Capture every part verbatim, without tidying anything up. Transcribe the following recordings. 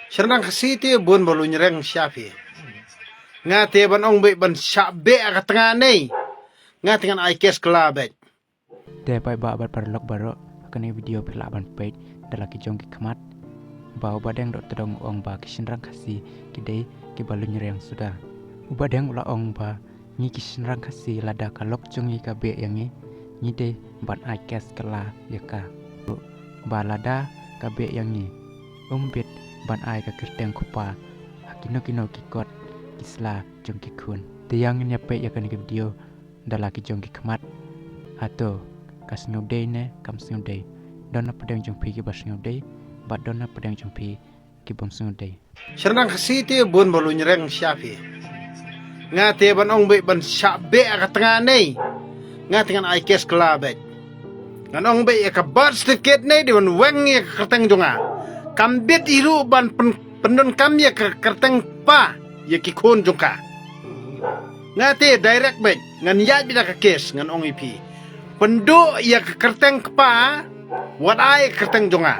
Shynrang Khasi te bun ba luñ reng sha phi. Nga te ban ong beit ban shah beh ka tnga nei. Nga te ngan ai kes kylla beit. Te paidbah bad paralok baroh, ha kane video phi lah ban peit da la ki jong ki khmat ba u Bah Deng Dohtdong u ong ba ki shynrang Khasi ki dei kiba luñ reng suda. U Bah Deng u la ong ba ngi ki shynrang Khasi lada ka lok jong ngi ka beh ïa ngi, ngi dei ban ai kes kylla ïa ka. Ba lada ka beh ïa ngi, ym bit ban ai ka kyrteng kpa ha kino kino ki kot ki sla jong ki khun. Te ïa ngin ïa peit ïa kane ka video da la ki jong ki khmat. Hato ka sngewdei ne kam sngewdei? Don na pdeng jong phi kiba sngewdei bad don na pdeng jong phi ki bym sngewdei. Shynrang Khasi te bun ba luñ reng sha phi. Nga te ban ong beit ban shah beh ka tnga nei. Nga te ngan ai kes kylla beit. Ngan ong beit ïa ka birth certificate nei dei ban weng ïa ka kyrteng jong nga. Kam bit hi ruh ban pyn- pyndonkam ïa ka kyrteng kpa ïa ki khun jong ka. Nga te direct beit ngan ïaid beit da ka kes, ngan ong ïa phi. Pynduh ïa ka kyrteng kpa, wat ai ka kyrteng jong nga.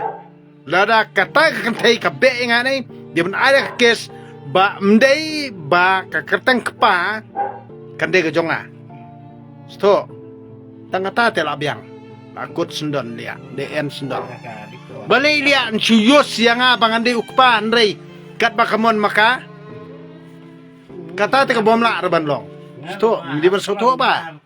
Lada kata ka kynthei ka beh ïa nga nei, dei ban ai da ka kes ba ym dei ba ka kyrteng kpa kan dei ka jong nga. Sngewthuh. Tang kata te la biang. La kut syndon liah, dei en syndon. Balei liah yn shu ïoh ïa nga ba ngan dei u kpa hynrei katba ka mon ma ka. Kata te ka bym lah re ban long. Sngewthuh, ym dei ban sngewthuh ba.